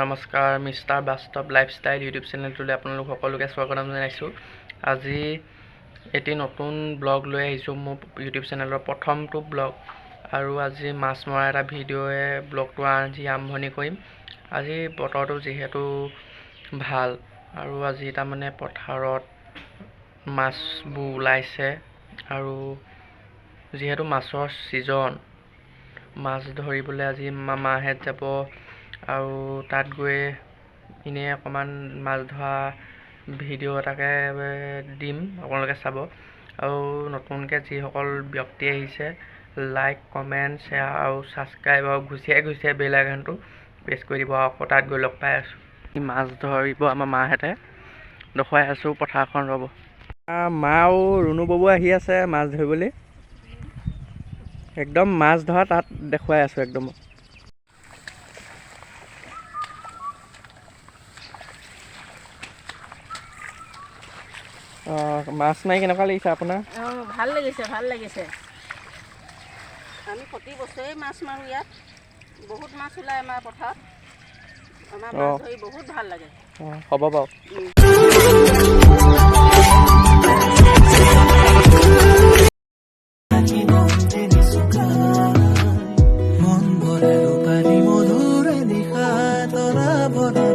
নমস্কাৰ, মিষ্টাৰ বাস্তৱ lifestyle YouTube চেনেলটোলৈ আপোনালোক সকলোকে স্বাগতম জনাইছোঁ। আজি এটি নতুন ব্লগ লৈ আহিছোঁ, মোৰ ইউটিউব চেনেলৰ প্ৰথমটো ব্লগ। আৰু আজি মাছ মৰা এটা ভিডিঅ'য়ে ব্লগটো আজি আৰম্ভণি কৰিম। আজি বতৰটো যিহেতু ভাল আৰু আজি তাৰমানে পথাৰত মাছবোৰ ওলাইছে আৰু যিহেতু মাছৰ ছিজন, মাছ ধৰিবলৈ আজি মামাহেঁত যাব আৰু তাত গৈ এনেই অকণমান মাছ ধৰা ভিডিঅ' এটাকে দিম, আপোনালোকে চাব। আৰু নতুনকৈ যিসকল ব্যক্তি আহিছে, লাইক, কমেণ্ট, শ্বেয়াৰ আৰু ছাবস্ক্ৰাইব আৰু ঘুচিয়াই ঘুচিয়াই বেল আইকনটো প্ৰেছ কৰি দিব। আকৌ তাত গৈ লগ পাই আছোঁ। মাছ ধৰিব আমাৰ মাহঁতে, দেখুৱাই আছোঁ পথাৰখন, ৰ'ব। মা আৰু ৰুণু ববু আহি আছে মাছ ধৰিবলৈ। একদম মাছ ধৰা তাত দেখুৱাই আছোঁ একদম। মাছ মাৰি কেনেকুৱা লাগিছে আপোনাৰ? অঁ, ভাল লাগিছে, ভাল লাগিছে। আমি প্ৰতি বছৰেই মাছ মাৰোঁ ইয়াত, বহুত মাছ ওলায় আমাৰ পথাৰত। আমাৰ মাছ ধৰি বহুত ভাল লাগে। অঁ, হ'ব বাৰু। মন ভৰা ৰূপালী মধুৰ নিশা তৰা ভৰা।